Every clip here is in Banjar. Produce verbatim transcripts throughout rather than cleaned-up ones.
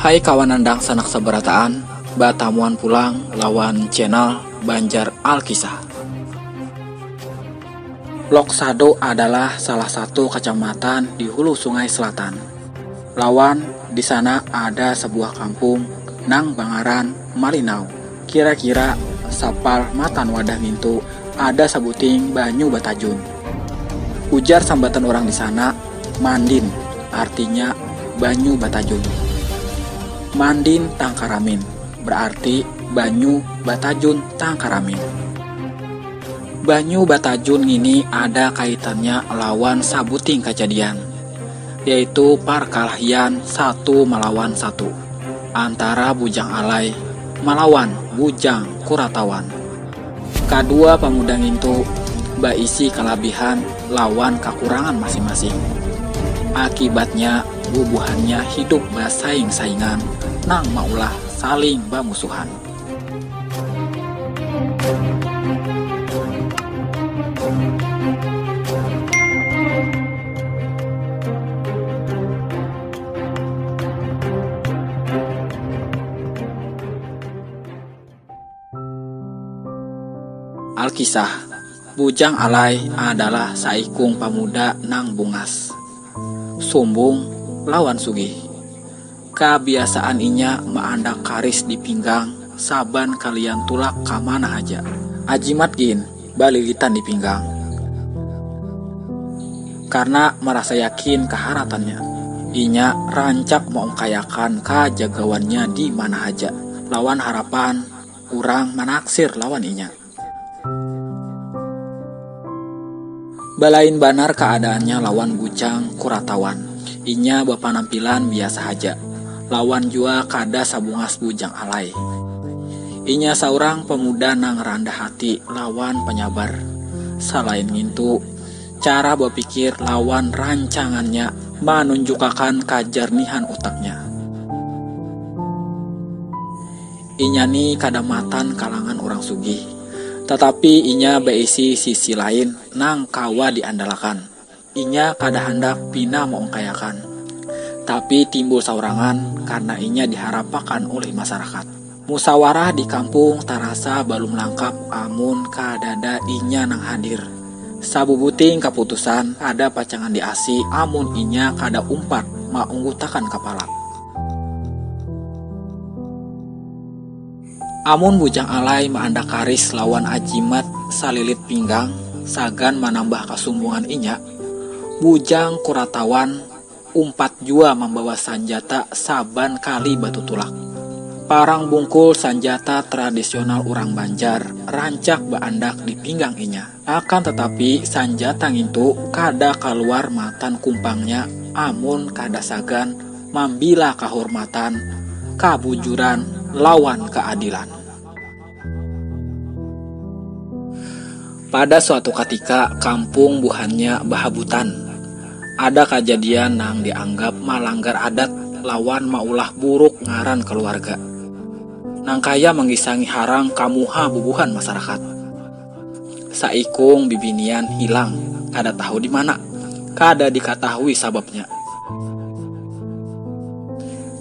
Hai kawanan dangsanak sabarataan, batamuan pulang lawan channel Banjar Alkisah. Loksado adalah salah satu kecamatan di Hulu Sungai Selatan. Lawan di sana ada sebuah kampung nang bangaran Malinau. Kira-kira sapal matan wadah ngintu ada sabuting banyu batajun. Ujar sambatan orang di sana, Mandin, artinya banyu batajun. Mandin Tangkaramin, berarti banyu batajun Tangkaramin. Banyu batajun ngini ada kaitannya lawan sabuting kajadian, yaitu parkalahian satu malawan satu antara Bujang Alai malawan Bujang Kuratawan. Kadua pamuda ngintu baisi kalabihan lawan kakurangan masing-masing. Akibatnya, bubuhannya hidup basaing-saingan nang maulah saling bamusuhan. Alkisah, Bujang Alai adalah saikung pamuda nang bungas, sumbung, lawan sugih. Kabiasaan inya maandak karis di pinggang saban kalian tulak ka mana haja. Ajimat gin balilitan di pinggang. Karna marasa yakin kaharatannya, inya rancak maungkayakan kajagawannya di mana haja, lawan harapan urang manaksir lawan inya. Balain banar kaadaannya lawan Bujang Kuratawan. Inya bapanampilan biasa haja, lawan jua kada sabungas Bujang Alai. Inya saurang pamuda nang randah hati lawan panyabar. Salain ngintu, cara bapikir lawan rancangannya manunjukakan kajarnihan utaknya. Inya ni kada matan kalangan urang sugih, tatapi inya baisi sisi lain nang kawa diandalakan. Inya kada handak pina maungkayakan, tapi timbul saurangan karna inya diharapakan ulih masarakat. Musawarah di kampung tarasa balum langkap amun kadada inya nang hadir. Sabubuting kaputusan kada pacangan diasi amun inya kada umpat maunggutakan kapala. Amun Bujang Alai maandak karis lawan Ajimat salilit pinggang, sagan manambah kasumbungan inya, Bujang Kuratawan umpat jua mambawa sanjata saban kali batutulak. Parang bungkul sanjata tradisional urang Banjar rancak baandak di pinggang inya. Akan tatapi, sanjata ngintu kada kaluar matan kumpangnya amun kada sagan mambila kahurmatan, kabujuran, lawan kaadilan. Pada suatu katika, kampung buhannya bahabutan. Ada kajadian nang dianggap malanggar adat lawan maulah buruk ngaran kaluarga, nang kaya manggisangi harang ka muha bubuhan masarakat. Saikung bibinian hilang, kada tahu di mana, kada dikatahui sababnya.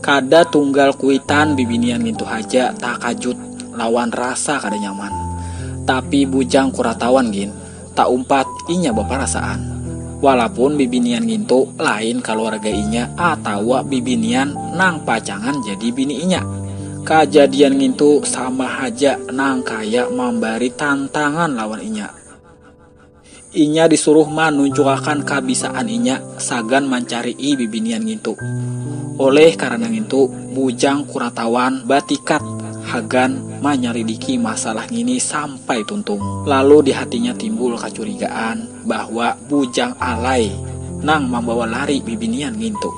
Kada tunggal kuitan bibinian ngintu haja takajut lawan rasa kada nyaman. Tapi Bujang Kuratawan gin, taumpat inya baparasaan. Walaupun bibinian ngintu lain kaluarga inya atawa bibinian nang pacangan jadi bini inya. Kajadian ngintu sama haja nang kaya mambari tantangan lawan inya. Inya disuruh manunjukakan kabisaan inya sagan mancarii bibinian ngintu. Oleh karana ngintu, Bujang Kuratawan batikat hagan manyalidiki masalah ngini sampai tuntung. Lalu di hatinya timbul kacurigaan bahwa Bujang Alai nang mambawa lari bibinian ngintu.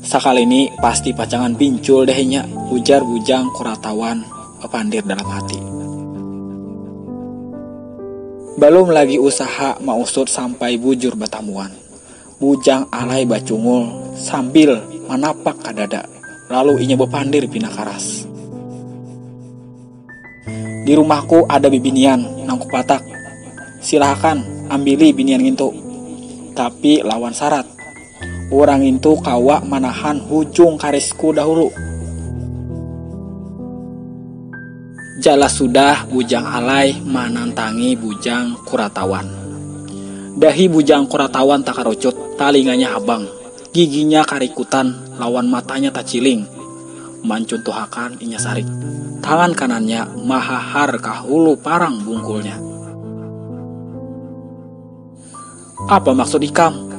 Sakali ni pasti pacangan bincul deh inya, ujar Bujang Kuratawan bapandir dalam hati. Balum lagi usaha mausut sampai bujur batamuan, Bujang Alai bacungul sambil manapak ka dada, lalu inya bapandir pina karas. Di rumahku ada bibinian nang kupatak. Silahakan ambili binian ngintu. Tapi lawan syarat. Urang itu kawa manahan hujung karisku dahulu. Jelas sudah Bujang Alai manantangi Bujang Kuratawan. Dahi Bujang Kuratawan takarucut, talinganya habang, giginya karikutan, lawan matanya taciling. Mancuntuhakan inya sarik. Tangan kanannya mahahar ka hulu parang bungkulnya. "Apa maksud ikam?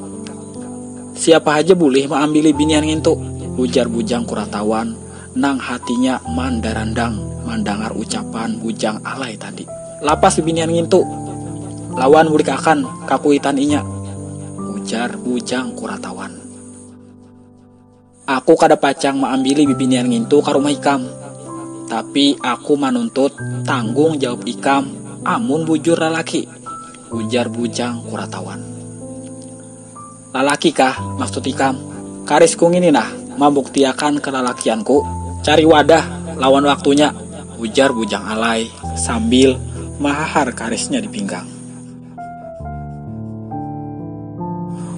Siapa haja bulih maambili binian ngintu," ujar Bujang Kuratawan nang hatinya mandarandang mandangar ucapan Bujang Alai tadi. "Lapas binian ngintu, lawan bulik akan kakuitan inya," ujar Bujang Kuratawan. "Aku kada pacang maambili bibinian ngintu ka rumah ikam. Tapi aku manuntut tanggung jawab ikam amun bujur lalaki," ujar Bujang Kuratawan. "Lalaki kah maksud ikam? Karisku ngini nah mambuktiakan kelalakianku. Cari wadah lawan waktunya," ujar Bujang Alai sambil mahahar karisnya di pinggang.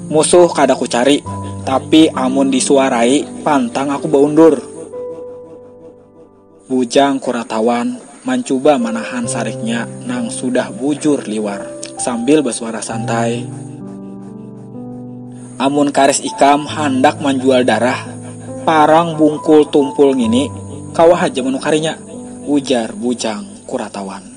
"Musuh kada kucari, tapi amun disuarai, pantang aku baundur." Bujang Kuratawan mancuba manahan sariknya nang sudah bujur liwar sambil basuara santai, "Amun karis ikam handak manjual darah, parang bungkul tumpul ngini, kawa haja manukarinya," ujar Bujang Kuratawan.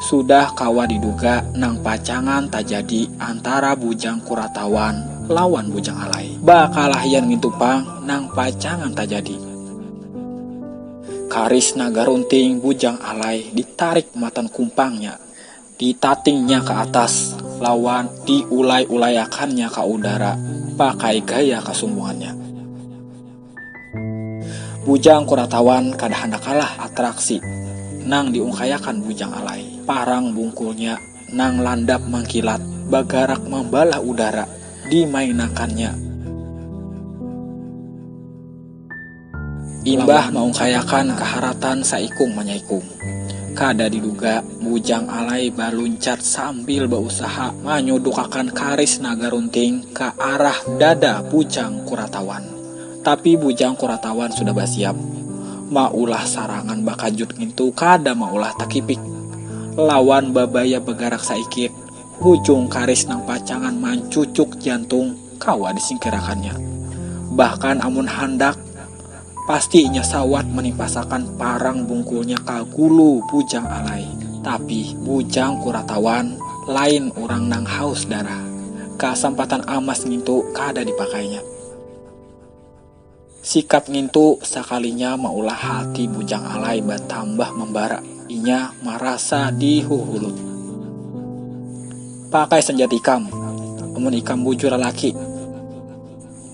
Sudah kawa diduga nang pacangan tajadi antara Bujang Kuratawan lawan Bujang Alai. Bakalahian ngintu pang nang pacangan tajadi. Karis naga runting Bujang Alai ditarik matan kumpangnya, ditatingnya ka atas, lawan diulai-ulaiakannya ka udara pakai gaya kasumbungannya. Bujang Kuratawan kada handak kalah atraksi nang diungkayakan Bujang Alai. Parang bungkulnya nang landap mangkilat bagarak mambalah udara dimainakannya. Imbah maungkayakan kaharatan saikung manyaikung, kada diduga Bujang Alai baluncat sambil bausaha manyudukakan karis naga runting ka arah dada Bujang Kuratawan. Tapi Bujang Kuratawan sudah basiap. Maulah sarangan bakajut ngintu kada maulah takipik. Lawan babaya bagarak saikit, hujung karis nang pacangan mancucuk jantung kawa disingkirakannya. Bahkan amun handak, pasti inya sawat manimpasakan parang bungkulnya ka gulu Bujang Alai. Tapi Bujang Kuratawan lain urang nang haus darah. Kasampatan amas ngintu kada dipakainya. Sikap ngintu sakalinya maulah hati Bujang Alai batambah mambara. Inya marasa dihuhulut. "Pakai sanjata ikam, amun ikam bujur lalaki,"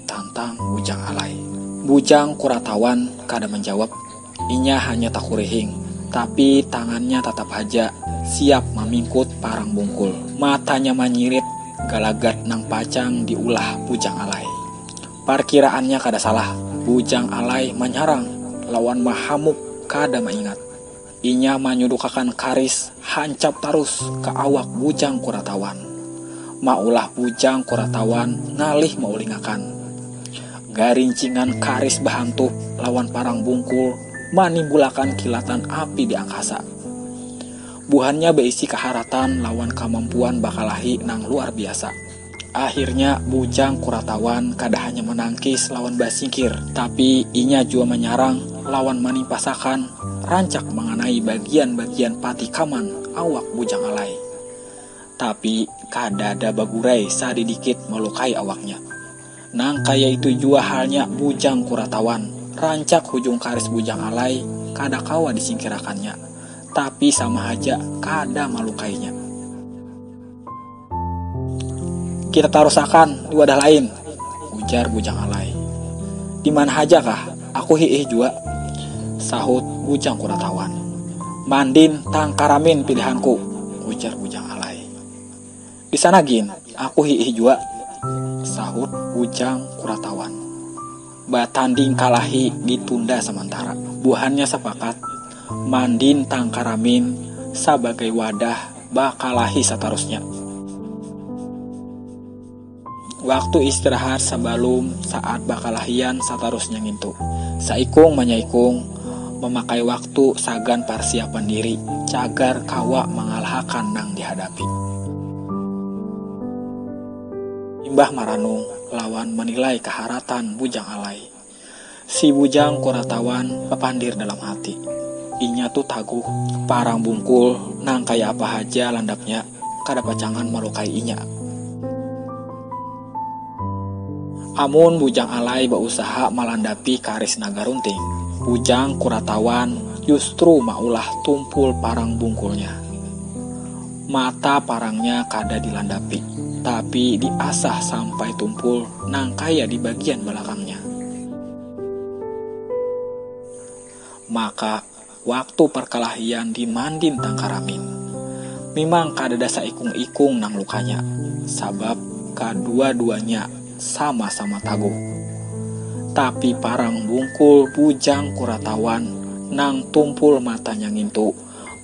tantang Bujang Alai. Bujang Kuratawan kada manjawab. Inya hanya takurihing, tapi tangannya tatap haja siap mamingkut parang bungkul. Matanya manyirit galagat nang pacang diulah Bujang Alai. Parkiraannya kada salah, Bujang Alai manyarang lawan mahamuk kada maingat. Inya manyudukakan karis hancap tarus ka awak Bujang Kuratawan. Maulah Bujang Kuratawan ngalih maulingakan. Garincingan karis bahantup lawan parang bungkul manimbulakan kilatan api di angkasa. Buhannya baisi kaharatan lawan kamampuan bakalahi nang luar biasa. Akhirnya Bujang Kuratawan kada hanya manangkis lawan basingkir, tapi inya jua manyarang lawan manimpasakan rancak manganai bagian-bagian pati kaman awak Bujang Alai. Tapi kadada bagurai sadidikit malukai awaknya. Nang kaya itu jua halnya Bujang Kuratawan, rancak hujung karis Bujang Alai kada kawa disingkirakannya, tapi sama haja kada malukainya. "Kita tarusakan di wadah lain," ujar Bujang Alai. "Di mana haja kah? Aku hiih jua," sahut Bujang Kuratawan. "Mandin Tangkaramin pilihanku," ujar Bujang Alai. "Di sana gin, aku hiih jua," sahut Bujang Kuratawan. Batanding kalahi ditunda samantara. Buhannya sapakat, Mandin Tangkaramin sabagai wadah bakalahi satarusnya. Waktu istirahat sabalum saat bakalahian satarusnya ngintu. Saikung manyaikung mamakai waktu sagan parsiapan diri cagar kawa mangalahakan nang dihadapi. Imbah maranung lawan manilai kaharatan Bujang Alai, si Bujang Kuratawan bapandir dalam hati. Inya tu taguh, parang bungkul nang kaya apa haja landapnya kada pacangan malukai inya. Amun Bujang Alai bausaha malandapi karis naga runting, Bujang Kuratawan justru maulah tumpul parang bungkulnya. Mata parangnya kada dilandapi, tapi diasah sampai tumpul nang kaya di bagian balakangnya. Maka waktu parkalahian di Mandin Tangkaramin, mimang kadada saikung-ikung nang lukanya, sabab kadua-duanya sama-sama taguh. Tapi parang bungkul Bujang Kuratawan nang tumpul matanya ngintu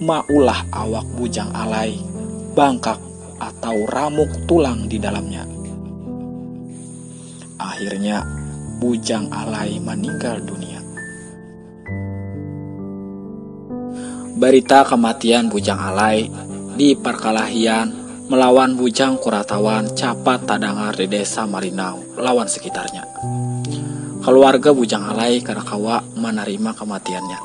maulah awak Bujang Alai bangkak atau ramuk tulang di dalamnya. Akhirnya, Bujang Alai maninggal dunia. Barita kamatian Bujang Alai di parkalahian malawan Bujang Kuratawan capat tadangar di Desa Malinau lawan sekitarnya. Kaluarga Bujang Alai kada kawa manarima kamatiannya.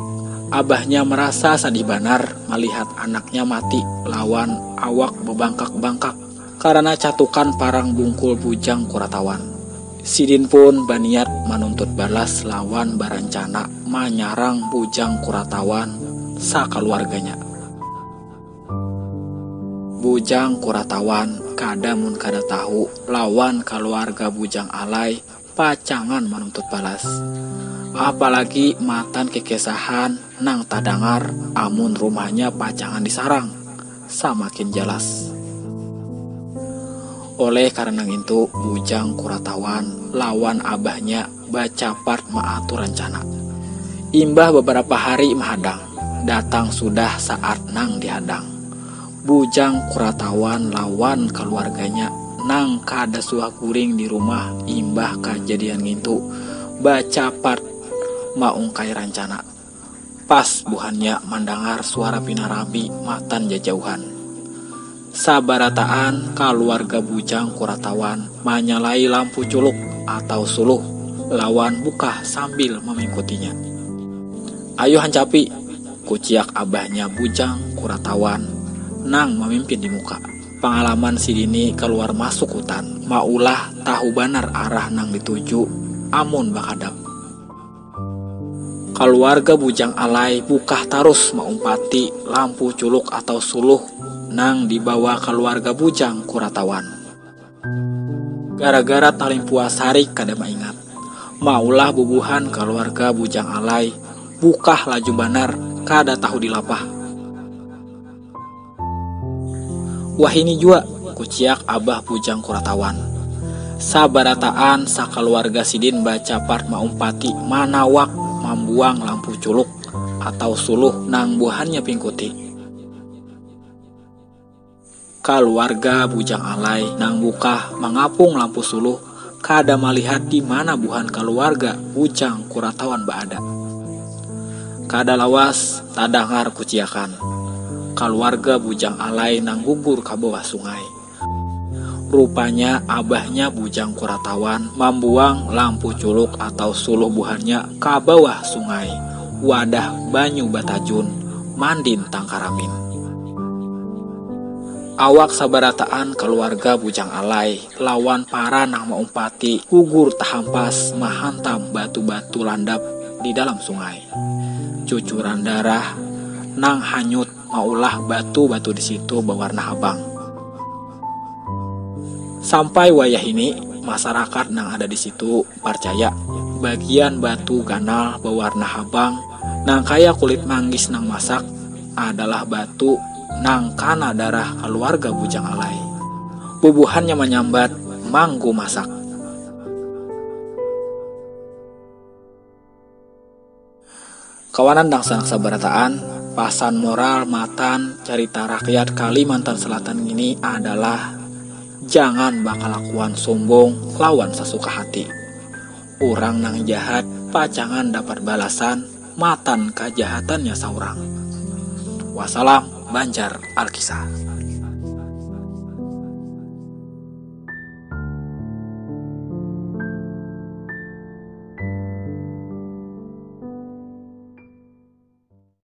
Abahnya marasa sadih banar malihat anaknya mati lawan awak babangkak-bangkak karana catukan parang bungkul Bujang Kuratawan. Sidin pun baniat manuntut balas lawan barancana manyarang Bujang Kuratawan sakaluarganya. Bujang Kuratawan kada mun kada tahu lawan kaluarga Bujang Alai pacangan manuntut balas. Apalagi matan kekesahan nang tadangar amun rumahnya pacangan disarang, samakin jalas. Oleh karana ngintu, Bujang Kuratawan lawan abahnya bacapat maatur rancana. Imbah babarapa hari mahadang, datang sudah saat nang dihadang. Bujang Kuratawan lawan kaluarganya nang kada suah guring di rumah imbah kajadian ngintu bacapat maungkai rancana. Pas buhannya mandangar suara pinarami matan jajauhan. Sabarataan kaluarga Bujang Kuratawan manyalai lampu culuk atau suluh lawan bukah sambil mamingkutinya. Ayu hancapi, kuciak abahnya Bujang Kuratawan nang mamimpin di muka. Pangalaman sidini kaluar masuk hutan, maulah tahu banar arah nang dituju amun bakadap. Kaluarga Bujang Alai bukah tarus maumpati lampu culuk atau suluh nang dibawa kaluarga Bujang Kuratawan. Gara-gara talimpua sarik kada maingat, maulah bubuhan kaluarga Bujang Alai bukah laju banar kada tahu dilapah. Wahini jua, kuciak abah Bujang Kuratawan. Sabarataan sakaluarga sidin bacapat maumpati manawak mambuang lampu culuk atau suluh nang buhannya pingkuti. Kaluarga Bujang Alai nang bukah mangapung lampu suluh kada malihat di mana buhan kaluarga Bujang Kuratawan baada. Kada lawas tadangar kuciakan kaluarga Bujang Alai nang gugur ka bawah sungai. Rupanya abahnya Bujang Kuratawan mambuang lampu culuk atau suluh buhannya ka bawah sungai, wadah banyu batajun, Mandin Tangkaramin. Awak sabarataan kaluarga Bujang Alai lawan para nang maumpati gugur tahampas mahantam batu-batu landap di dalam sungai. Cucuran darah nang hanyut maulah batu-batu di situ bawarna habang. Sampai wayahini, masarakat nang ada di situ parcaya bagian batu ganal bawarna habang nang kaya kulit manggis nang masak adalah batu nang kana darah kaluarga Bujang Alai. Bubuhannya manyambat manggu masak. Kawanan dangsanak sabarataan, pasan moral matan carita rakyat Kalimantan Selatan ngini adalah Jangan bakalakuan sombong lawan sasuka hati. Urang nang jahat pacangan dapat balasan matan kajahatannya saurang. Wassalam, Banjar Alkisah.